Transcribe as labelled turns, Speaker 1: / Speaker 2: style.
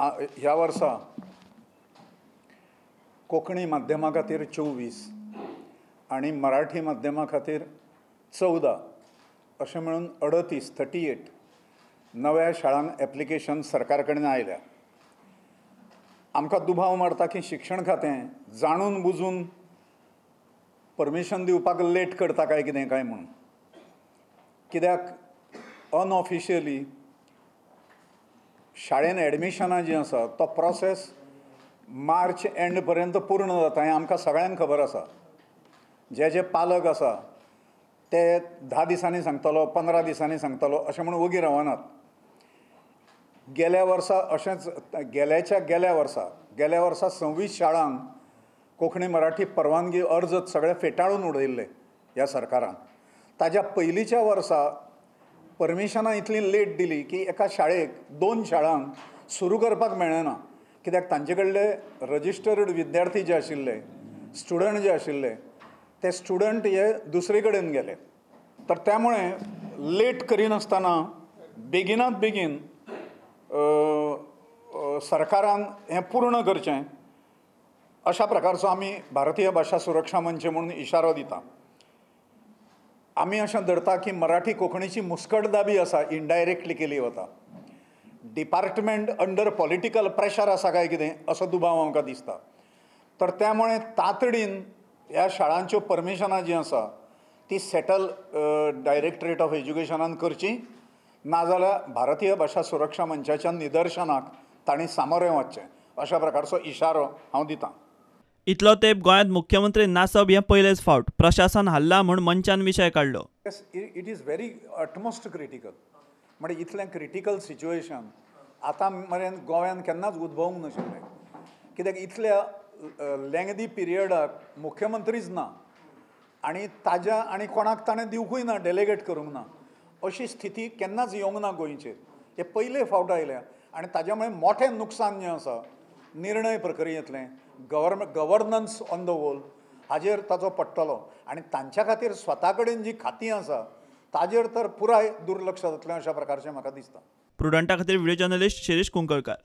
Speaker 1: ह्या वर्सा कोंकणी माध्यमा खातीर 24 आनी मराठी माध्यमा खातीर 14 अशें म्हणून 38 38 नव्या शाळांक एप्लिकेशन सरकार कडेन आयल्या. आमकां दुबाव मारता की शिक्षण खातें जाणून बुजून परमिशन दिवपाक लेट करता काय कितें काय म्हणून, कित्याक अनऑफिशियली शाळेन एडमिशनां जीं आसा तो प्रोसेस मार्च एंड पर्यंत पूर्ण जाता हें आमकां सगळ्यांक खबर आसा. जे जे पालक आसा ते 10 दिसांनी सांगतलो, 15 दिसांनी सांगतलो अशें म्हणून वगी रावनात. गेल्या वर्सा अशेंच गेल्या वर्सा 26 शाळांक कोंकणी मराठी परवानगी अर्ज सगळे फेटाळून उडयल्ले ह्या सरकारान. ताज्या पयलींच्या वर्सा परमिशनां इतली लेट दिली की एका शाळेक 2 शाळांक सुरू करपाक मेळ्ळें ना, कित्याक तांचे कडले रजिस्टर्ड विद्यार्थी जे आशिल्ले, स्टुडंट जे आशिल्ले ते स्टुडंट हे दुसरे कडेन गेले. तर त्यामुळे लेट करिनासतना बेगिनात बेगीन सरकारान हें पूर्ण करचें अशा प्रकारचो आमी भारतीय भाशा सुरक्षा मंच म्हणून इशारो दिता. आमी अशें धरता की मराठी कोंकणीची मुस्कटदाबी आसा, इनडायरेक्टली केली वता. डिपार्टमेंट अंडर पॉलिटिकल प्रेशर आसा काय कितें असो दुबाव आमकां दिसता. तर त्यामुळे तातडीन ह्या शाळांच्यो परमिशनां जीं आसा ती सेटल डायरेक्टरेट ऑफ एज्युकेशनान करची, नाजाल्यार भारतीय भाशा सुरक्षा मंचाच्या निदर्शनाक तांणी सामोरें वचचें अशा प्रकारचो इशारो हांव दितां.
Speaker 2: इतलो तेंप गोंयांत मुख्यमंत्री नासप हें पयलेच फावट प्रशासन हल्ला म्हूण मंचान विशय काडलो.
Speaker 1: It is very utmost critical, म्हणजे इतलें क्रिटिकल सिच्युएशन आतां मेरेन गोंयांत केन्नाच उद्भवूंक नाशिल्लें, कित्याक इतल्या लेंगदी पिरियडाक मुख्यमंत्रीच ना आनी ताज्या आनी कोणाक ताणें दिवंकूय ना, डेलिगेट करूंक ना, अशी स्थिती केन्नाच येवंक ना गोंयचेर. हे पयले फावट आयल्या आनी ताज्या मुळे मोठें नुकसान जें आसा निर्णय प्रक्रियेंतलें, गवर्नन्स ऑन the whole हाजेर ताचो पडटलो आनी तांच्या खातीर स्वता कडेन जी खातीं आसा ताजेर तर पुराय दुर्लक्ष जातलें अशा प्रकारचें म्हाका दिसता.
Speaker 2: प्रुडंटा खातीर व्हिडिओ जर्नलिस्ट शिरीष कुंकळकार.